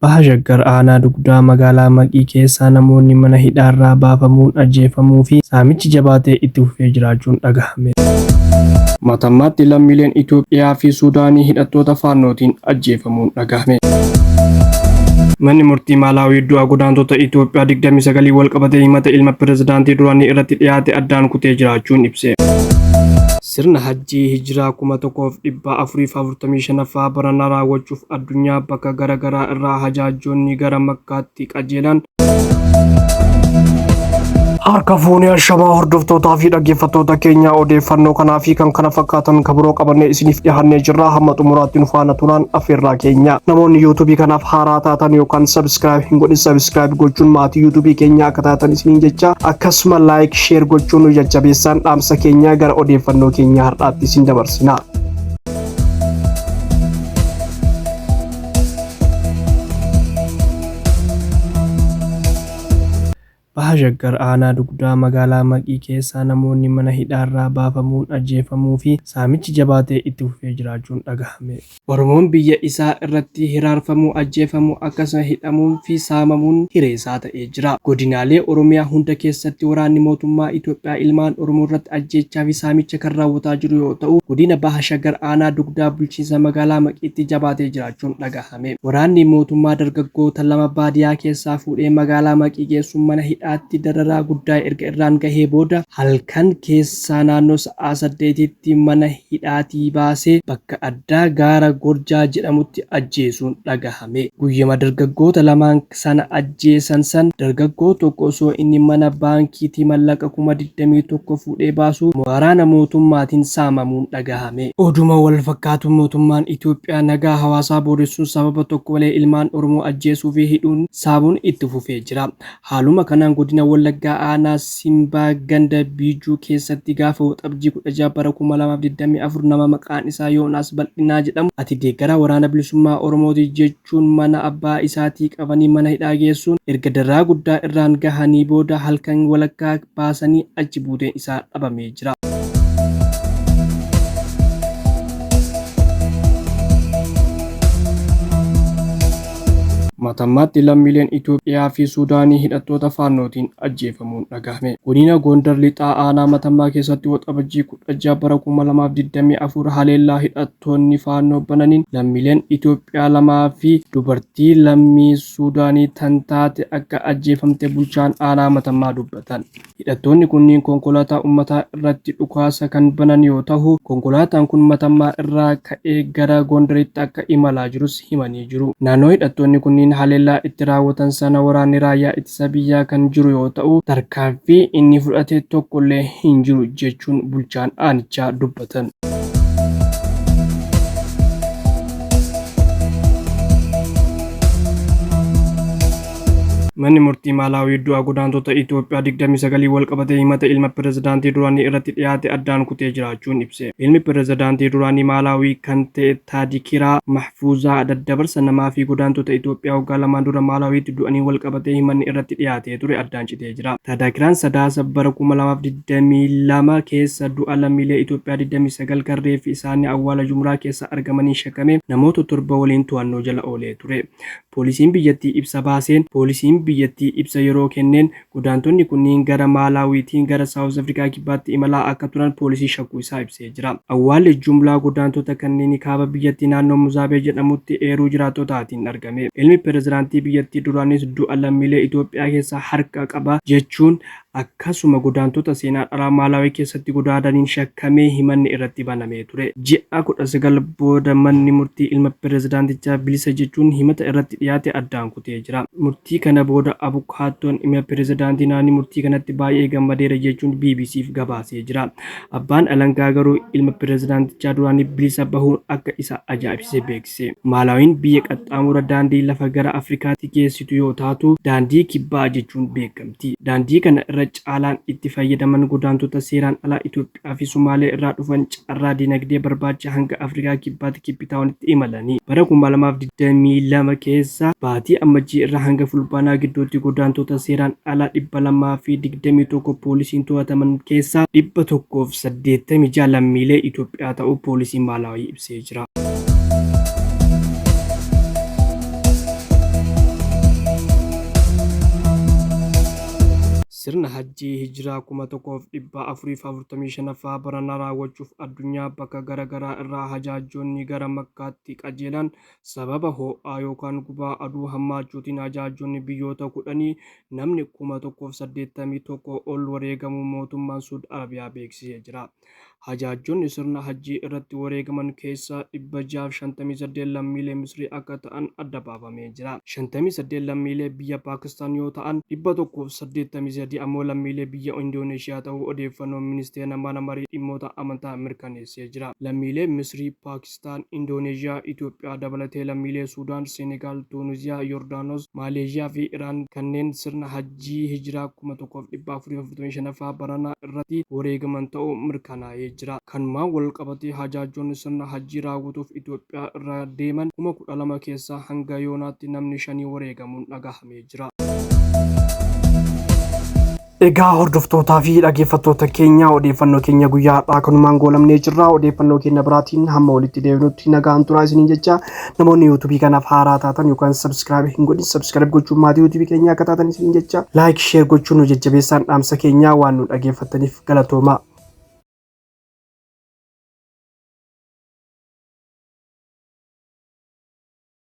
Baha Shaggar aanaa Dugdaa magaalaa Maqii keessaa namoonni mana hidhaarraa baafamuun ajjeefamuu fi saamichi jabaatee itti fufee jiraachuun dhagahame. Matammaatti lammiileen Itoophiyaa fi Suudaanii hidhattoota Faannootiin ajjeefamuun dhagahame. Manni murtii Maalaawii du'a godaantota Itoophiyaa 29 walqabatee himata ilma pirezidaantii duraanii irratti dhiyaate addaan kutee jiraachuun ibse. Sirna Hajjii Hijiraa 1445ffaa barana raawwachuuf addunyaa bakka gara garaa irraa hajaajjoonni gara Makkaatti qajeelan. Harka fuunee ashamaa hordoftootaa fi dhaggeeffattoota keenya odeeffannoo kanaa fi kan kana fakkaatan kan biroo qabannee isiniif dhiyaannee jirra hamma xumuraatti nu faana turaan affeerraa keenya. Namoonni yuutuubii kanaaf haaraa taatan yookaan sabiskiraayib hin godhin sabiskiraayib gochuun maatii yuutuubii keenyaa akka taatan isiniin jecha akkasuma laayik sheer gochuun nu jajjabeessaan dhaamsa keenya gara odeeffannoo keenya har'aatti isin dabarsina. Baha Shaggar aanaa Dugdaa magaalaa Maqii keessaa namoonni mana hidhaarraa baafamuun ajjeefamuu fi saamichi jabaatee itti fufee jiraachuun dhagahame. Oromoon biyya isaa irratti hiraarfamuu, ajjeefamuu, akkasuma hidhamuun fi saamamuun hiree isaa ta'ee jira. Godinaalee Oromiyaa hunda keessatti waraanni mootummaa Itoophiyaa ilmaan Oromoo irratti ajjeechaa fi saamicha kan raawwataa jiru yoo ta'u, godina Baha Shaggar aanaa Dugdaa bulchiinsa magaalaa Maqiitti jabaatee jiraachuun dhagahame. Waraanni mootummaa dargaggoota lama baadiyaa keessaa fuudhee magaalaa Maqii geessuun mana hidhaatti dararaa guddaa erga irraan gahee booda halkan keessaa naannoo sa'aa 8tti mana hidhaatii baasee bakka addaa Gaara Gorjaa jedhamutti ajjeesuun dhagahame. Guyyama dargaggoota lamaan sana ajjeesan san dargaggoo tokko osoo inni mana baankiitii mallaqa 21,000 fuudhee baasuu waraana mootummaatiin saamamuun dhagahame. Oduma wal fakkaatuun mootummaan Itoophiyaa nagaa hawaasaa booressuun sababa tokko malee ilmaan Oromoo ajjeesuu fi hidhuun saamuun itti fufee jira. Haaluma kanaan Godina Wallaggaa Aanaa Simbaa ganda Biijuu keessatti gaafa Waxabjii 16 bara 2024 nama maqaan isaa Yoonaas Bal'inaa jedhamu ati deeggaraa Waraana Bilisummaa Oromooti jechuun mana abbaa isaatii qabanii mana hidhaa geessuun erga dararaa guddaa irraan gahanii booda halkan walakkaa baasanii achi buuteen isaa dhabamee jira. Matammaatti lammiileen Itoophiyaa fi Suudaanii hidhattoota Faannootiin ajjeefamuun dhagahame. Godina Gondar Lixaa Aanaa Matammaa keessatti Waxabajjii 16 bara 2024 haleellaa hidhattoonni Faannoo bananiin lammiileen Itoophiyaa lamaa fi dubartii lammii Suudaanii tan taate akka ajjeefamte bulchaan Aanaa Matammaa dubbatan. Hidhattoonni kunniin konkolaataa ummataa irratti dhukaasa kan banan yoo tahu, konkolaataan kun Matammaa irraa ka'ee gara Gondaritti akka imalaa jirus himanii jiru. Naannoo hidhattoonni kunniin haleellaa itti raawwatan sana waraanni raayyaa ittisa biyyaa kan jiru yoo ta'u, tarkaanfii inni fudhate tokkollee hin jiru jechuun bulchaan aanichaa dubbatan. Manni murtii Maalaawii du'a godaantota Itoophiyaa 29 walqabatee himata ilma pirezidaantii duraanii irratti dhiyaate addaan kutee jiraachuun ibse. Ilmi pirezidaantii duraanii Maalaawii kan ta'e Taadikiraa Mahfuuzaa daddabarsa namaa fi godaantota Itoophiyaa waggaa lamaan dura Maalaawiitti du'aniin walqabatee himanni irratti dhiyaatee ture addaan citee jira. Taadakiraan Sadaasa bara 2022 keessa du'a lammiilee Itoophiyaa 29 kan reeffi isaanii awwaala jumlaa keessa argamaniin shakkamee namoota torba waliin to'annoo jala oolee ture. Poolisiin biyyattii ibsa baaseen Poolisiin biyyattii ibsa yeroo kenneen godaantonni kunniin gara Maalaawiitiin gara Saawuz Afrikaa Kibbaatti imalaa akka turan poolisiin shakkuu isaa ibsee jira. Awwaalli jumlaa godaantota kanneenii kaaba biyyattii naannoo Muzaabee jedhamutti eeruu jiraattotaatiin argame. Ilmi pirezidaantii biyyattii duraaniis du'a lammiilee Itoophiyaa keessaa harka qaba jechuun Akkasuma godaantota seenaa dharaa Maalaawii keessatti godaananiin shakkamee himanni irratti banamee ture. Ji'a 19 booda manni murtii ilma pirezidaantichaa bilisa jechuun himata irratti dhiyaate addaan kutee jira. Murtii kana booda abukaattoon ima pirezidaantii naani murtii kanatti baay'ee gammadeera jechuun BBCf gabaasee jira. Abbaan alangaa garuu ilma pirezidaantichaa duraanii bilisa bahuun akka isa ajaa'ibsiise beeksise. Maalaawiin biyya qaxxaamura daandii lafa gara Afrikaatti geessitu yoo taatu, daandii kibbaa jechuun beekamti. Daandii kana irra caalaan itti fayyadaman godaantota seeraan alaa Itoophiyaa fi Sumaalee irraa dhufan carraa dinagdee barbaacha hanga Afrikaa Kibbaatti Keeppitaawonitti imalani. Bara 2022 keessa baatii Ammajjii irraa hanga Fulbaanaa gidduutti godaantota seeraan alaa 221 poolisiin to'ataman keessaa 186 lammiilee Itoophiyaa ta'uu poolisiin Maalaawii ibsee jira. Sirna Hajjii Hijiraa 1445ffaa barana raawwachuuf addunyaa bakka gara garaa irraa hajaajonni gara Makkaatti qajeelan sababa hoo'aa yookaan gubaa aduu hammaachuutiin hajaajonni biyyoota kudhanii namni 1081 ol wareegamuu mootummaan Suud Arabiyaa beeksisee jira. Hajaajjonni sirna Hajjii irratti wareegaman keessaa 658 lammiilee Misrii akka ta'an adda baafamee jira. 58 lammiilee biyya Paakistaan yoo ta'an, 183 ammoo lammiilee biyya Indooneeshiyaa ta'uu odeeffannoon Ministeera Mana Marii Dhimmoota Amantaa mirkaneessee jira. Lammiilee Misrii, Paakistaan, Indooneezhiyaa, Itoophiyaa dabalatee lammiilee Suudaan, Senegaal, Tuuniziyaa, Yordaanos, Maaleezhiyaa fi Iraan kanneen sirna Hajjii Hijiraa 1445ffaa baranaa irratti wareegaman ta'uu mirkanaa'ee jira. Kanumaan walqabatee hajaajonni sirna Hajjii raawwatuuf Itoophiyaa irraa deeman 12,000 keessaa hanga yoonaatti namni shanii wareegamuun dhagahamee jira. Egaa hordoftootaa fi dhaggeeffattoota keenya odeeffannoo keenya guyyaa har'aa kanumaan goolabnee jirra. Odeeffannoo keenya biraatiin hamma walitti deebinutti nagaan turaa isiniin jecha namoonni yuutuubii kanaaf haaraa taatan yookaan subscribe hin godhin subscribe gochuun maatii yuutuubii keenyaa akka taatan isiniin jecha like share gochuun nu jajjabeessaan dhaamsa keenyaa waan nu dhaggeeffattaniif galatoomaa.